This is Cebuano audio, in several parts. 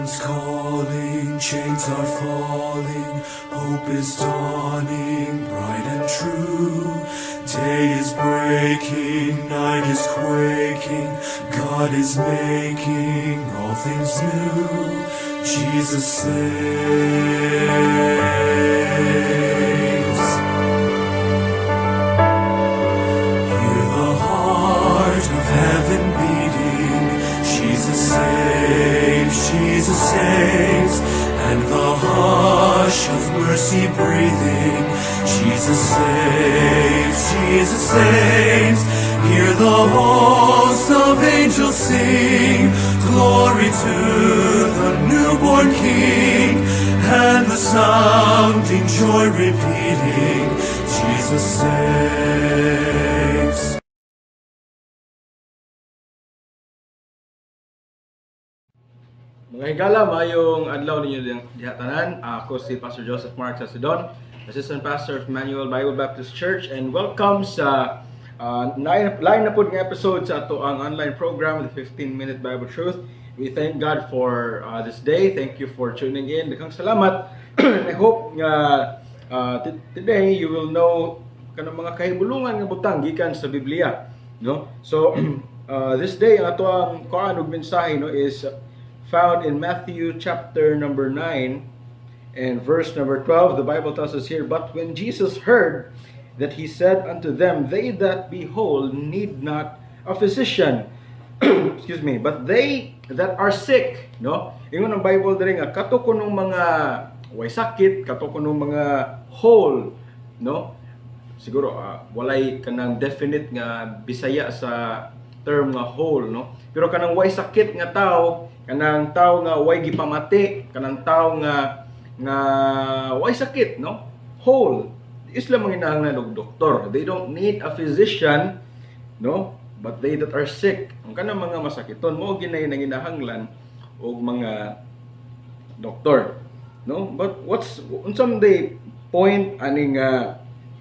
Heaven's calling, chains are falling, hope is dawning, bright and true. Day is breaking, night is quaking, God is making all things new. Jesus saves. Hear the heart of heaven beating. Jesus saves, Jesus saves, and the hush of mercy breathing. Jesus saves, Jesus saves. Hear the hosts of angels sing, glory to the newborn King, and the sounding joy repeating, Jesus saves. Mga higala, maayong adlaw ninyo diha tanan. Ako si Pastor Joseph Mark Sasidon, Assistant Pastor of Emmanuel Bible Baptist Church, and welcome sa lain na pod nga episode sa atoang online program, the 15-Minute Bible Truth. We thank God for this day. Thank you for tuning in. Daghang salamat. I hope nga today you will know kanang mga kahibulungan nga butang gikan sa Biblia, no? So this day ang atoang kuan og mensahe, no, is found in Matthew chapter number 9 and verse number 12. The Bible tells us here, "But when Jesus heard that he said unto them, 'They that be whole need not a physician,' excuse me, 'but they that are sick,'" no? Ingon ang Bible diri nga kato kunong mga way sakit, kato kunong mga whole, no? Siguro walay kanang definite nga Bisaya sa term nga whole, no? Pero kanang way sakit nga tao, kanang tao nga way gipamati, kanang tao nga way sakit, no? Whole. Di sila manginahanglan og doktor. They don't need a physician, no? But they that are sick, ang kanang mga masakiton mao gyud nay nanginahanglan og mga doktor, no? But what's unsa man day point aning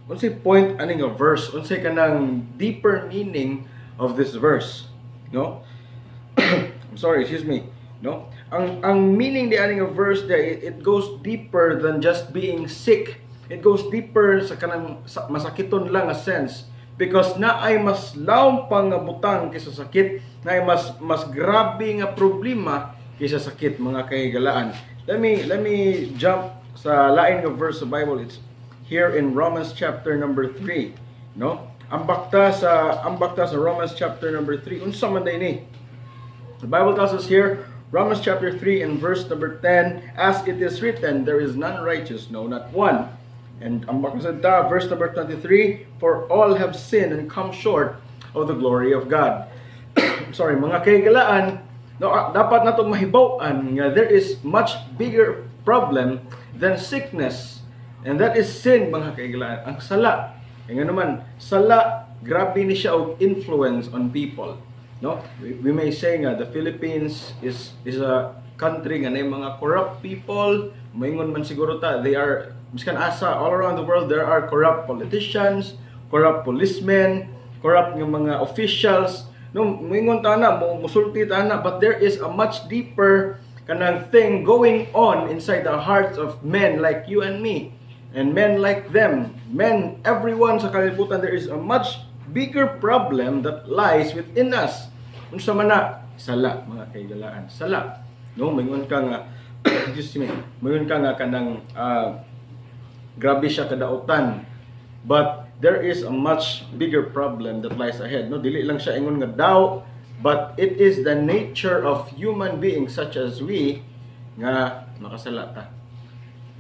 unsay point aning nga verse, unsay kanang deeper meaning of this verse, no? I'm sorry, excuse me, no? Ang meaning di ani nga verse there, it goes deeper than just being sick. It goes deeper sa kanang sa, masakiton lang nga sense, because naay mas lawom pa nga butang kaysa sakit, naay mas grabe nga problema kaysa sakit, mga kahigalaan. Let me jump sa lain nga verse sa Bible. It's here in Romans chapter number 3, no? Ang bakta sa Romans chapter number 3, unsa man day ni? The Bible tells us here, Romans chapter 3 and verse number 10, "As it is written, there is none righteous, no, not one." And ang bakta sa verse number 23, "For all have sinned and come short of the glory of God." Sorry, mga kahigalaan, no, dapat nato mahibaw-an nga there is much bigger problem than sickness. And that is sin, mga kahigalaan. Ang sala. Kaya nga naman, sala, grabe ni siya og influence on people. No? We may say nga the Philippines is a country nga nay mga corrupt people. Maingon man siguro ta, they are miskan asa all around the world there are corrupt politicians, corrupt policemen, corrupt nga mga officials. No, moingon ta na, mo musulti ta na, but there is a much deeper kanang thing going on inside the hearts of men like you and me and men like them, men, everyone sa kalibutan. There is a much bigger problem that lies within us. Unsa man na? Sala, mga kahigalaan. Sala. No, maingon ka nga, excuse me, maingon ka nga kanang grabe siya kadautan. But there is a much bigger problem that lies ahead. No, dili lang siya ingon nga daw, but it is the nature of human beings such as we nga makasala ta.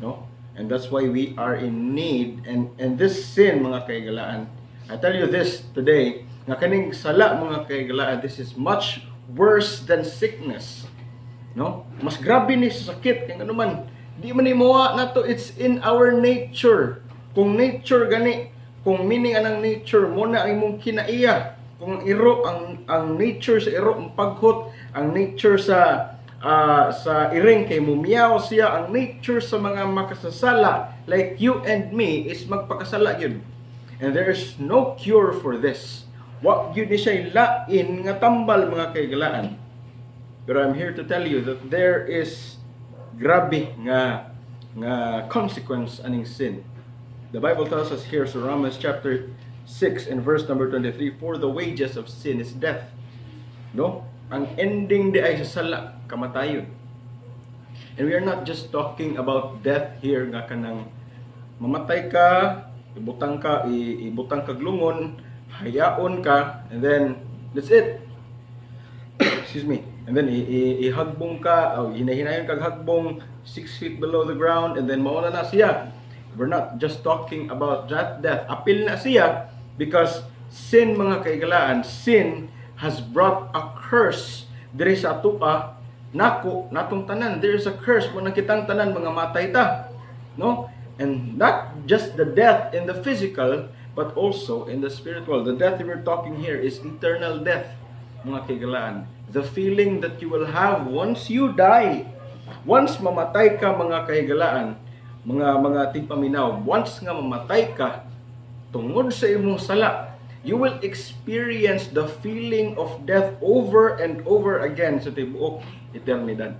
No? And that's why we are in need, and this sin, mga kahigalaan, I tell you this today, nga kaning sala, mga kahigalaan, this is much worse than sickness. No? Mas grabe ni sa sakit kay ngano man di man ni mawa nato, it's in our nature. Kung nature gani, kung meaning anang nature mo na ang imong kinaiya. Kung ang iro, ang nature sa iro paghot, ang nature sa iring kay mumiyaw siya, ang nature sa mga makasasala like you and me is magpakasala yun. And there is no cure for this. Wa gyud ni siya lain nga tambal, mga kahigalaan. Pero I'm here to tell you that there is Grabe nga consequence aning sin. The Bible tells us here sa Romans chapter 6 and verse number 23, "For the wages of sin is death." No? Ang ending diay sa sala, kamatayon. And we are not just talking about death here nga kanang mamatay ka, ibutang ka, ibutang kag lungon, hayaon ka, and then that's it. Excuse me. And then ihagbong ka, o hinahinayon kag hagbong 6 feet below the ground, and then mauna na siya. We're not just talking about that death. Apil na siya because sin, mga kaigalaan, sin has brought a curse diri sa atoa, nako, natong tanan. There is a curse mo nang kitang tanan mga matay ta. No? And not just the death in the physical, but also in the spiritual. The death we're talking here is eternal death, mga kaigalaan. The feeling that you will have once you die. Once mamatay ka, mga kahigalaan, mga tigpaminaw, once nga mamatay ka, tungod sa imong sala, you will experience the feeling of death over and over again sa tibuok eternidad.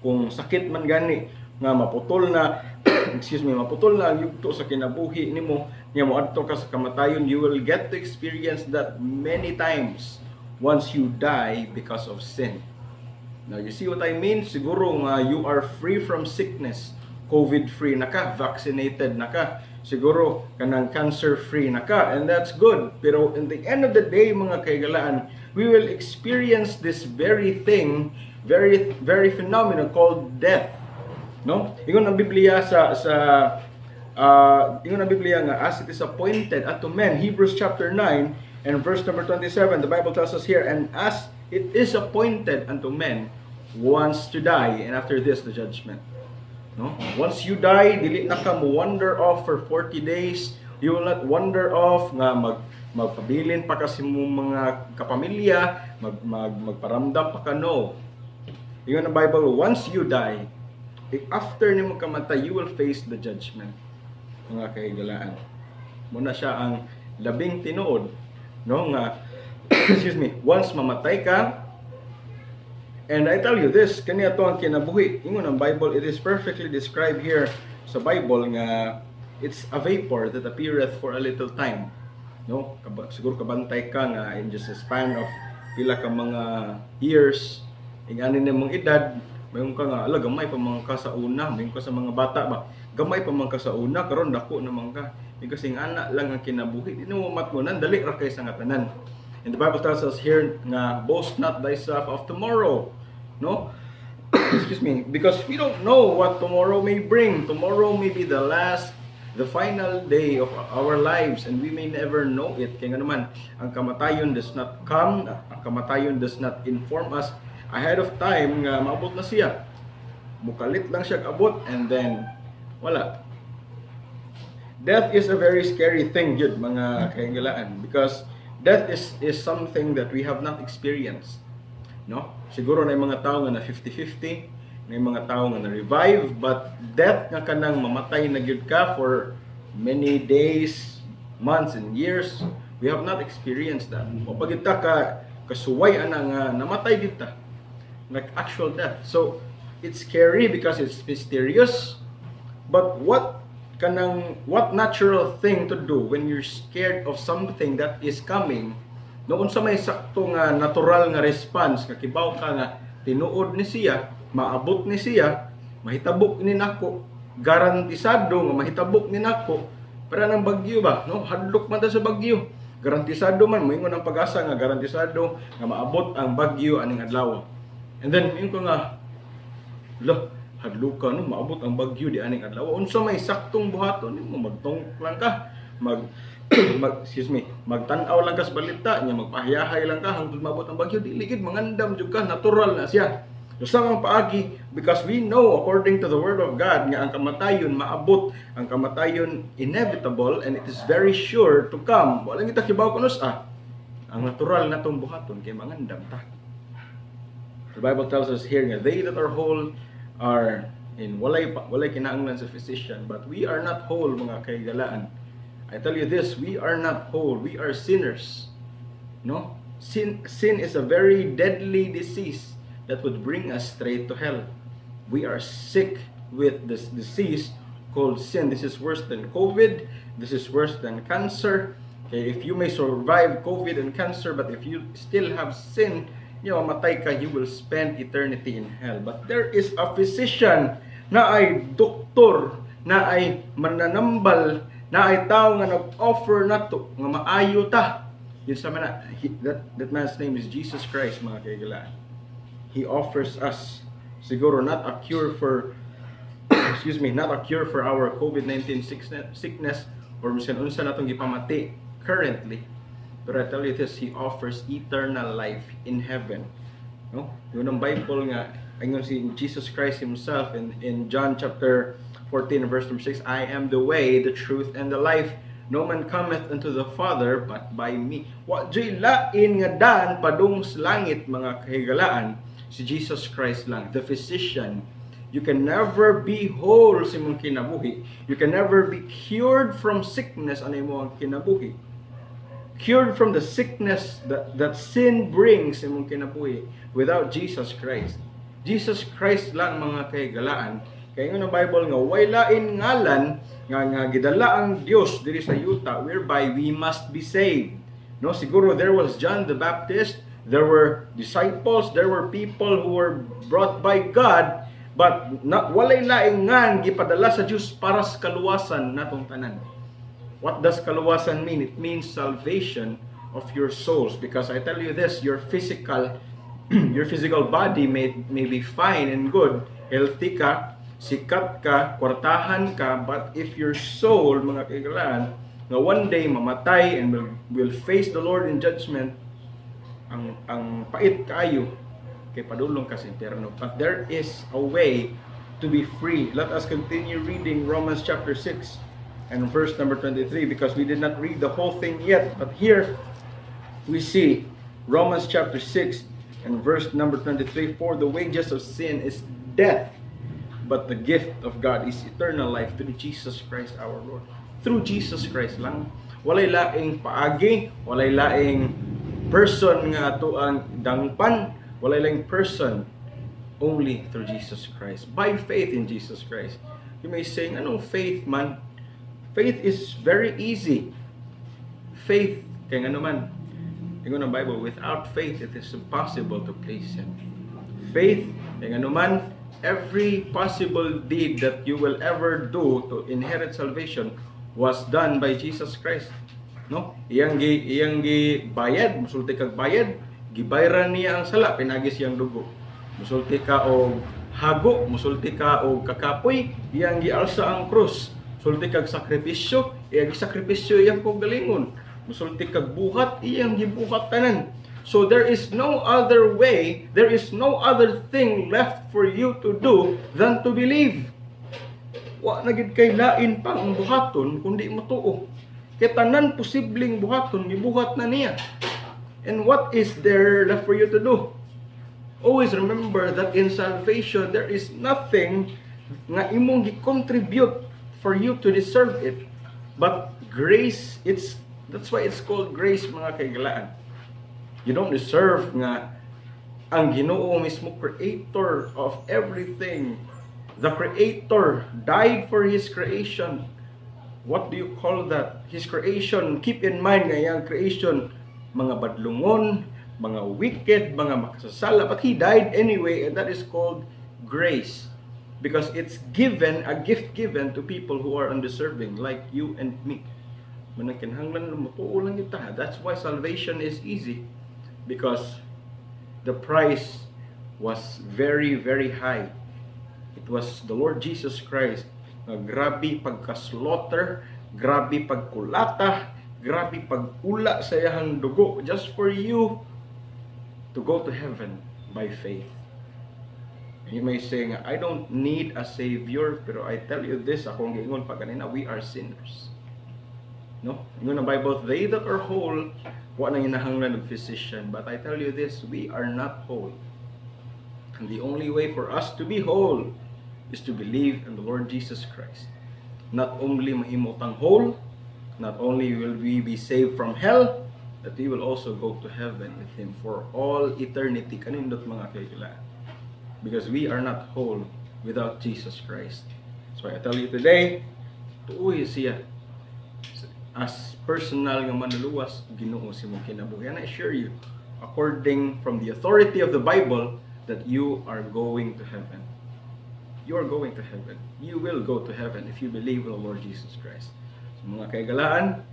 Kung sakit man gani nga maputol na, excuse me, maputol na ang yugto sa kinabuhi nimo nga moadto ka sa kamatayon, you will get to experience that many times once you die because of sin. Now, you see what I mean? Siguro nga you are free from sickness, COVID free na ka, vaccinated na ka, siguro kanang cancer free na ka, and that's good. Pero in the end of the day, mga kaigalaan, we will experience this very thing, very very phenomenon called death. No? Ingon ang Biblia nga as it is appointed unto men, Hebrews chapter 9 and verse number 27, the Bible tells us here, "And as it is appointed unto men once to die, and after this the judgment." No? Once you die, dili na ka mo wander off for 40 days. You will not wander off nga magpabilin pa ka sa imong mga kapamilya, mag, mag magparamdam pa ka, no. Ingon ang Bible, once you die, after nimo kamatay, you will face the judgment. Mga kahigalaan. Mao na siya ang labing tinuod, no, nga, excuse me, once mamatay ka. And I tell you this, kani ato ang kinabuhi. Ingon ang Bible, it is perfectly described here sa Bible nga it's a vapor that appeareth for a little time. No? Siguro kabantay ka nga in just a span of pila ka mga years, ingani nimong edad, mayon ka nga, ala, gamay pa man ka sa una, mayon ka sa mga bata ba, gamay pa man ka sa una, karon dako naman ka. Because ingana lang ang kinabuhi. Di mo matngunan, dali ra kay sa nga tanan. And the Bible tells us here nga boast not thyself of tomorrow. No? Excuse me. Because we don't know what tomorrow may bring. Tomorrow may be the last, the final day of our lives, and we may never know it. Kaya nga naman, ang kamatayon does not come, ang kamatayon does not inform us ahead of time nga maabot na siya. Mukalit lang siya abot and then wala. Death is a very scary thing yun, mga kahingalaan, because death is something that we have not experienced. No? Siguro na yung mga tao nga na 50-50, na yung mga tao nga na-revive, but death nga kanang mamatay na gyud ka for many days, months, and years, we have not experienced that. O pag ta ka kasuway ana nga namatay gyud ta. Like actual death. So, it's scary because it's mysterious. But what kanang what natural thing to do when you're scared of something that is coming? No, unsa may sakto nga natural nga response nga kibaw ka nga tinuod ni siya, maabot ni siya, mahitabok ni nako, garantisado nga mahitabok ni nako? Para ng bagyo ba, no? Hadlok man ta sa bagyo. Garantisado man, moingon ang PAGASA nga garantisado nga maabot ang bagyo aning adlaw. And then moingon ko nga, "Lo, hadlok ka, no, maabot ang bagyo di aning adlaw." Unsa may saktong buhaton nimo? Magtungkok lang ka, mag mag excuse me, magtan-aw lang ka sa balita nya, magpahayahay lang ka hangtod maabot ang bagyo? Dili gid, mangandam jud ka, natural na siya. So sa ang paagi, because we know according to the word of God nga ang kamatayon maabot, ang kamatayon inevitable and it is very sure to come. Wala kita kibaw kun unsa. Ang natural na tong buhaton kay mangandam ta. The Bible tells us here nga they that are whole are in walay kinahanglan sa physician, but we are not whole, mga kahigalaan. I tell you this, we are not whole. We are sinners. No? Sin is a very deadly disease that would bring us straight to hell. We are sick with this disease called sin. This is worse than COVID. This is worse than cancer. Okay, if you may survive COVID and cancer, but if you still have sin, matay ka, you will spend eternity in hell. But there is a physician, naay doktor, naay mananambal, naay tao nga nag-offer nato nga maayo ta. Yun sa mana, that man's name is Jesus Christ, mga kahigalaan. He offers us siguro not a cure for, excuse me, not a cure for our COVID-19 sickness or bisan unsa natong gipamati currently. But I tell you this, He offers eternal life in heaven. No? Ingon ang Bible nga, ingon si Jesus Christ himself in John chapter 14 verse number 6, "I am the way, the truth, and the life. No man cometh unto the Father but by me." Wa juy lain nga daan padung sa langit, mga kahigalaan, si Jesus Christ lang, the physician. You can never be whole sa imong kinabuhi. You can never be cured from sickness ano imong kinabuhi. Cured from the sickness that sin brings sa imong kinabuhi without Jesus Christ. Jesus Christ lang, mga kahigalaan. Kay ingon ang Bible nga way lain ngalan nga gidala ang Dios diri sa yuta whereby we must be saved. No, siguro there was John the Baptist, there were disciples, there were people who were brought by God, but na, walay laing ngan gipadala sa Dios para sa kaluwasan natong tanan. What does kaluwasan mean? It means salvation of your souls, because I tell you this, your physical body may be fine and good, healthy ka, sikat ka, kwartahan ka, but if your soul, mga kahigalaan, nga one day mamatay and will face the Lord in judgment, ang pait kaayo kay padulong ka sa impyerno. But there is a way to be free. Let us continue reading Romans chapter 6 and verse number 23, because we did not read the whole thing yet. But here we see Romans chapter 6 and verse number 23, "For the wages of sin is death, but the gift of God is eternal life through Jesus Christ our Lord." Through Jesus Christ lang. Walay laing paagi, walay laing person nga atoang dangpan, walay laing person, only through Jesus Christ. By faith in Jesus Christ. You may say, "Anong faith man?" Faith is very easy. Faith, kay ngano man, ingon ang Bible, without faith, it is impossible to please Him. Faith, kay ngano man, every possible deed that you will ever do to inherit salvation was done by Jesus Christ. No? Iyang gi bayad, musulti kag bayad, gibayran niya ang sala pinaagi sa iyang dugo. Musulti ka og hago, musulti ka og kakapoy, iyang gialsa ang krus. Sulti kag sakripisyo, iyang gisakripisyo iyang kaugalingon. Musulti kag buhat, iyang gibuhat tanan. So there is no other way, there is no other thing left for you to do than to believe. Wa na gid kay lain pang buhaton kundi motuo. Kay tanan posibleng buhaton gibuhat na niya. And what is there left for you to do? Always remember that in salvation there is nothing nga imong gi-contribute for you to deserve it. But grace, it's that's why it's called grace, mga kahigalaan. You don't deserve nga ang Ginoo mismo, creator of everything, the creator died for his creation. What do you call that? His creation, keep in mind nga iyang creation mga badlungon, mga wicked, mga makasasala, but he died anyway, and that is called grace. Because it's given, a gift given to people who are undeserving, like you and me. Mao nang kinahanglan motuo lang kita. That's why salvation is easy. Because the price was very, very high. It was the Lord Jesus Christ nga grabe pagka-slaughter, grabe pagkulata, grabe pag-ula sa iyang dugo just for you to go to heaven by faith. And you may say nga, "I don't need a savior," pero I tell you this, akong giingon pa ganina, we are sinners. No? Ingon ang Bible, "They that are whole, wa nang kinahanglan og physician." But I tell you this, we are not whole. And the only way for us to be whole is to believe in the Lord Jesus Christ. Not only mahimo tang whole, not only will we be saved from hell, but we will also go to heaven with Him for all eternity. Kanindot, mga kahigalaan. Because we are not whole. without Jesus Christ. So I tell you today, tuohi siya as personal nga manluluwas, Ginoo sa imong kinabuhi. And I assure you, according from the authority of the Bible, that you are going to heaven. You are going to heaven. You will go to heaven if you believe in the Lord Jesus Christ. So mga kahigalaan,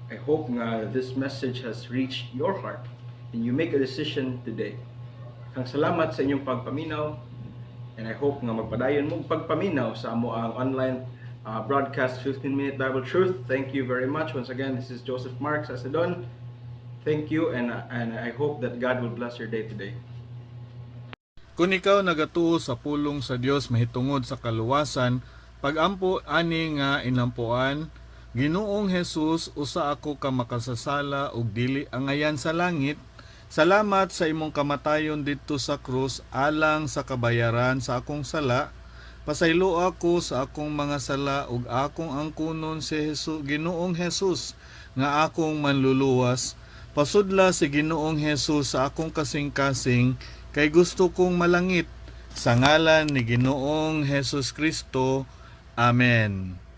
I hope nga this message has reached your heart and you make a decision today. Ang salamat sa inyong pagpaminaw and I hope nga magpadayon mo pagpaminaw sa amoang online broadcast, 15-Minute Bible Truth. Thank you very much. Once again, this is Joseph Mark Sacedon. Thank you and I hope that God will bless your day today. Kung ikaw nagatuo sa pulong sa Dios mahitungod sa kaluwasan, pagampo ani nga inampuan: "Ginoong Jesus, usa ako ka makasasala ug dili angayan sa langit. Salamat sa imong kamatayon didto sa krus alang sa kabayaran sa akong sala. Pasaylo ako sa akong mga sala ug akong angkunon si Jesus, Ginoong Jesus, nga akong manluluwas. Pasudla si Ginoong Jesus sa akong kasing-kasing kay gusto kong malangit. Sa ngalan ni Ginoong Jesus Kristo. Amen."